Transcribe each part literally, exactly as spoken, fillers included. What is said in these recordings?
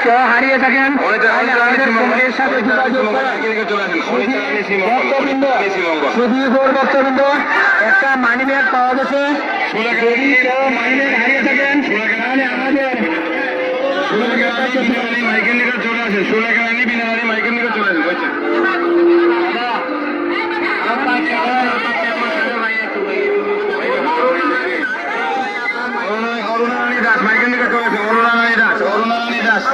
কেউ হারিয়ে থাকেন, অনিতা রানী, তাহলে আমাদের সিমঙ্গল, কমিটির সাথে অনিতা রানী যোগাযোগ সিমঙ্গল, করেন। মেকানিক চলে আসেন। অনিতা রানী সিমঙ্গল, সুধী গৌর ভক্তবৃন্দ, অনিতা রানী সিমঙ্গল। সুধী গৌর ভক্তবৃন্দ, একটা মানিব্যাগ পাওয়া গেছে। সুলেখা যদি রানী, কেউ মানিব্যাগ হারিয়ে থাকেন, সুলেখা রানী, তাহলে আমাদের সুলেখা রানী, বিনা রানী, মাইকেল নিকট চলে আসেন। সুলেখা রানী, বিনা রানী, মাইকেল নিকট চলে আসেন। বুঝছেন? অরুণা, অরুণা রানী দাস, মাইকেল নিকট চলে আসুন। অরুণা রানী দাস, অরুণা রানী দাস,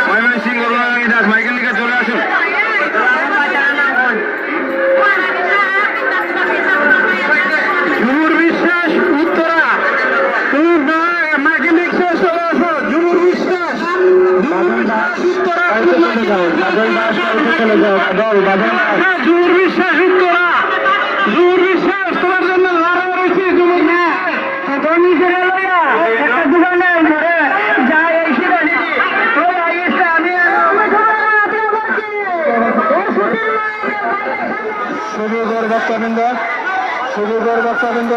ময়মনসিংহ, অরুণা রানী দাস, মাইকেল নিকট চলে আসুন। ঝুমুর বিশ্বাস, উত্তরা, তুমি না, মাইকেল নিকট চলে আসো। ঝুমুর বিশ্বাস, ঝুমুর বিশ্বাস, উত্তরা, বাদল দাস, চলে যাও, বাদল, বাদল দাস। ঝুমুর বিশ্বাস, উত্তরা, ঝুমুর বিশ্বাস, তোমার জন্য লড়াই রয়েছে, ঝুমুর না। সুধী গৌর ভক্তবৃন্দ, সুধী গৌর ভক্তবৃন্দ।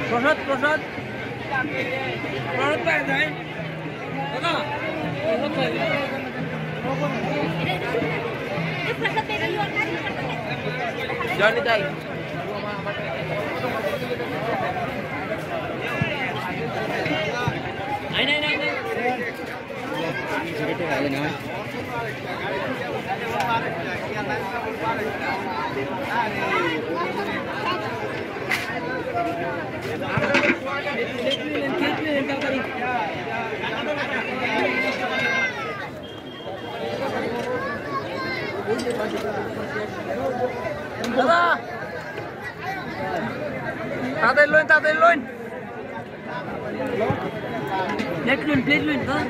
প্রসাদ, প্রসাদ। প্রসাদ পাই যায়। দাদা, প্রসাদ পাই যায়। জনি তাই। নাই, নাই, নাই, নাই। দাদা, তাদের লইন, তাদের লইন। প্লেট লইন, প্লেট লইন, দাদা।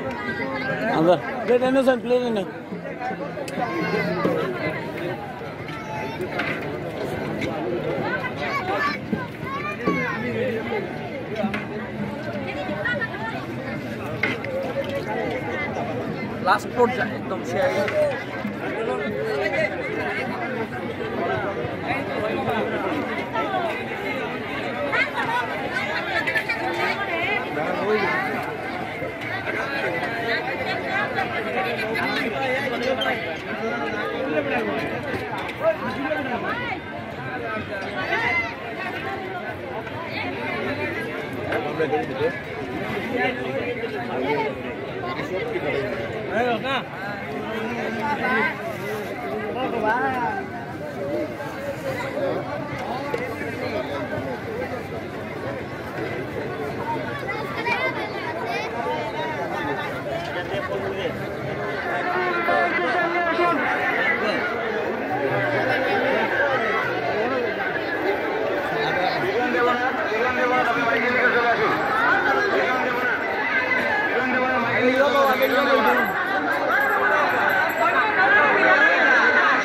আচ্ছা, প্লেট এনে যান, প্লেট এনে। লাস্ট পর্যায়ে একদম শেষ।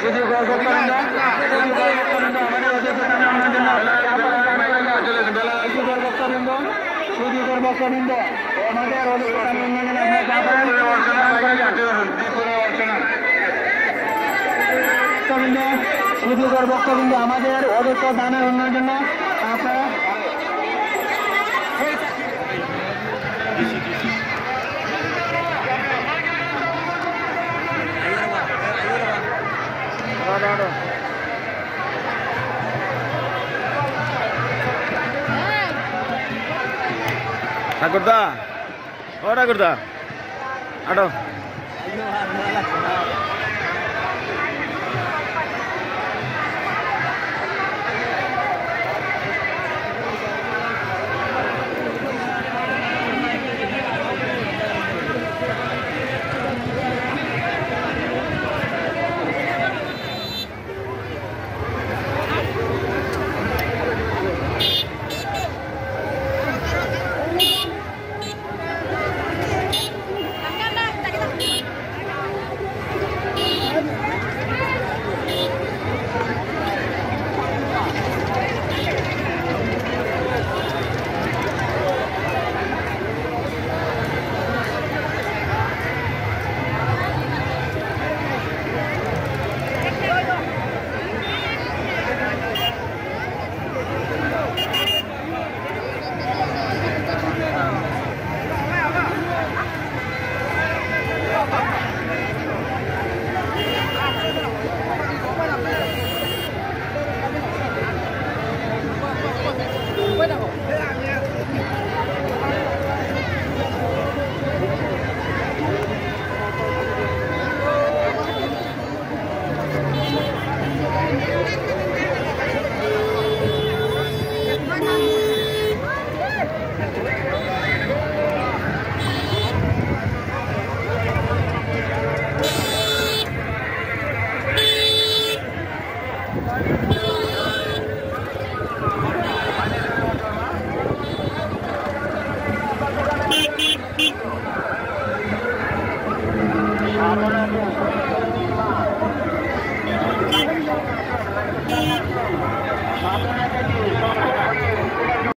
সুধী কর্মকর্তাবৃন্দ, সুধী কর্মকর্তাবৃন্দ, সুধী কর্মকর্তাবৃন্দ, আমাদের অধিকতর উন্নয়ন আপনারা যাবেন। সুধী কর্মকর্তাবৃন্দ, আমাদের অধিকতর দানের উন্নয়নের জন্য আপনারা ঠাকুরদা, ও ঠাকুরদা, আটো।